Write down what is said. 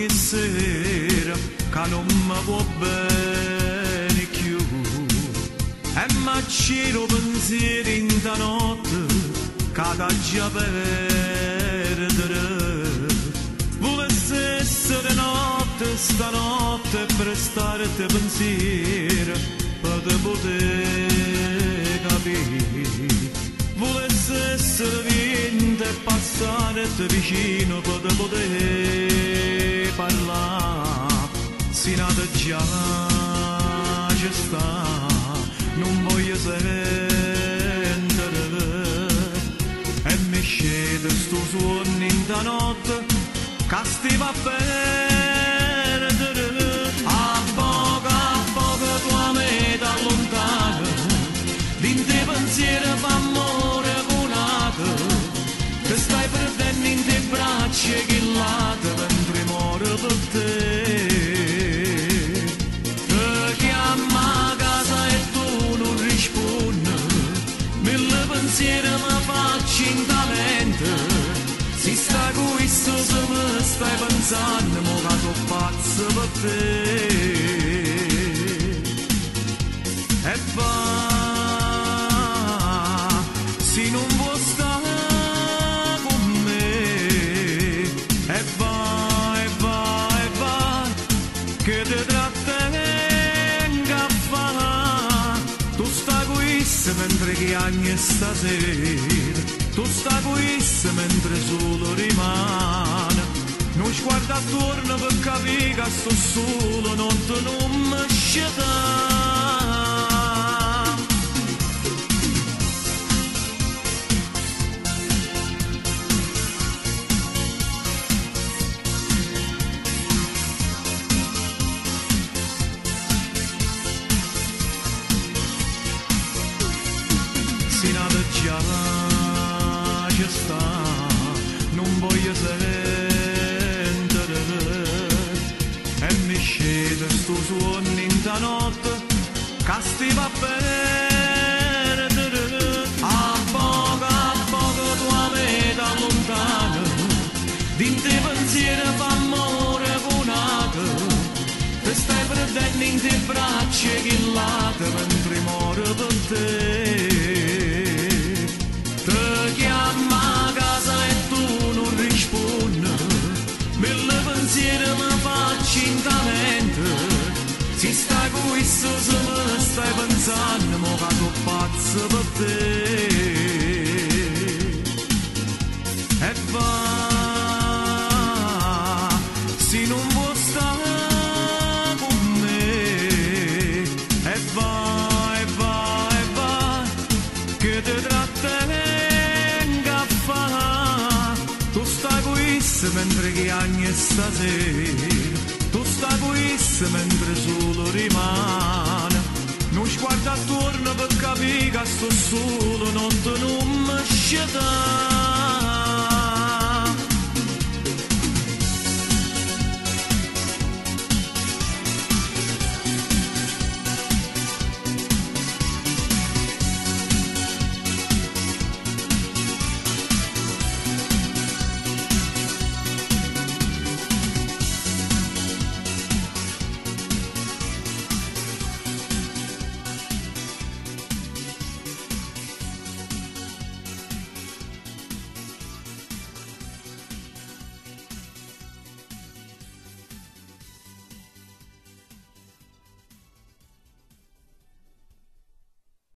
Ogni sera che non mi vuò bene più. E m'acciro pensieri in ta notte che t'aggia perdere. Volesse essere notte stanotte per stare pensiero per te poter capire. Volesse essere vento e passare vicino per te poter parlare. Si nata già ci sta, non voglio sentire. E mi scende sto suono in ta notte che stiva a perdere. A poco tua me da lontano, dinte pensieri fa amore con altro. Te stai perdendo in te braccia chi lato mentre muore per te. Ti chiama a casa e tu non rispondi, mille pensieri mi faccio in talento. Si sta questo se mi stai pensando, mo che sono pazzo per te. E va, se non vuoi stare con me, e va, e va, e va, che ti trattenga a fa'. Tu sta qui mentre chiagni stasera, tu sta qui mentre solo rimane. Non sguarda attorno per capire che sto solo, non te non mi sceta. Si nata già ci sta, non voglio sentire. E mi scende sto suono in ta notte che stiva a perdere. A poco tua me da lontano, dinte pensieri fa amore con altro. Te stai perdendo in te braccia chi lato mentre muore per te. Ti chiama a casa e tu non rispondi, mille pensieri mi faccio in talento. Si sta questo se mi stai pensando, mo che sono pazzo per te. E va, se non vuoi stare con me, e va, e va, e va, che ti trattenga a fa'. Tu stai qui mentre chiagni stasera, tu stai qui mentre solo rimane. Non sguarda attorno per capire che sto solo, non te non mi sceta.